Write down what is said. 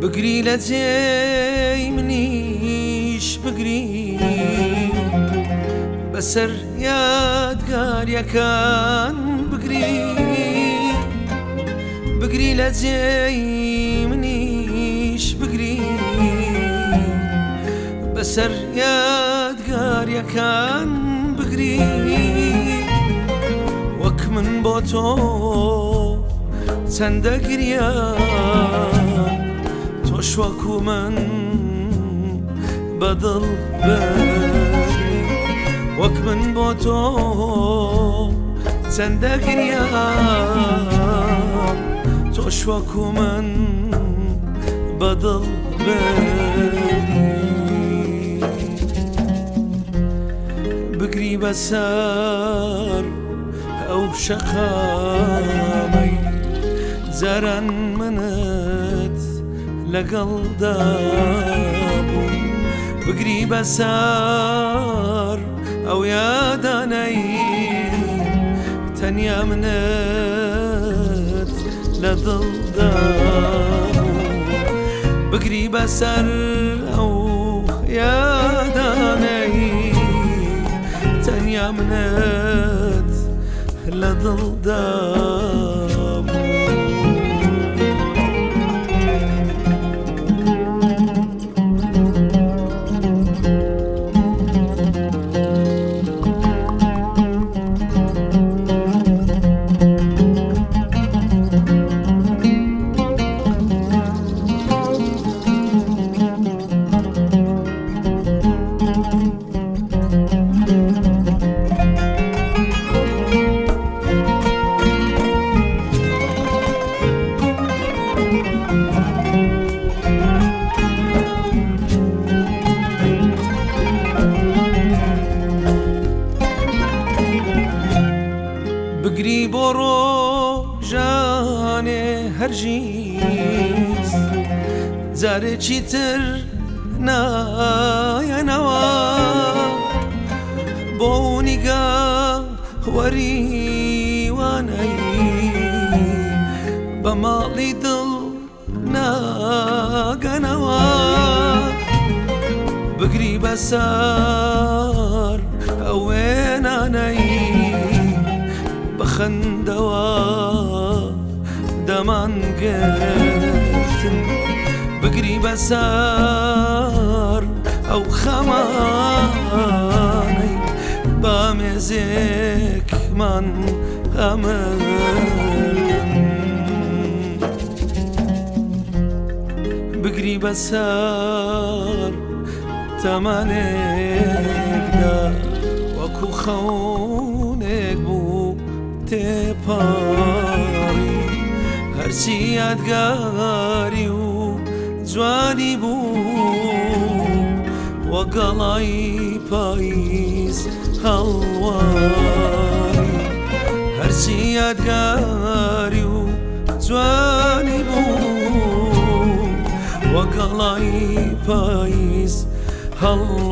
بگری لە جێی منیش بگری، بەسەر یادگاریەکان بگری، بگری لە جێی منیش بگری، بەسەر یادگاریەکان بگری. وەک من بۆ تۆ چەندە گریان، تۆش وەکو من بەدڵ بگری. وەک من بۆ تۆ چەندە گریان، تۆش وەکو من بەدڵ بگری. بگری بەسەر ئەو شەقامەی جاران منت لەگەڵدا بوو، بگری بەسەر ئەو یادانەی تەنیا منت لە دڵدا بوو، بگری بەسەر ئەو یادانەی تەنیا منت لە دڵدا بوو. بگری بۆ ڕۆژانێ هەرگیز جارێکی تر نایەنەوە، بۆ نیگا وەریوانەی بە ماڵی دڵ ناگەنەوە. بگری بەسەر ئەوێنانەی بەخەندەوە دەمانگرتن، بگری بەسەر ئەو خەمانەی بامێزێکمان ئەمردن. بگری بەسەر تەمانێکدا وەکو خەونێک بوو تێپاڕی، هەرچی یادگاری و جوانی بوو وەگەڵای پاییز هەڵواری، هەرچی یادگاری و جوانی بوو وەگەڵای پاییز هەڵواری.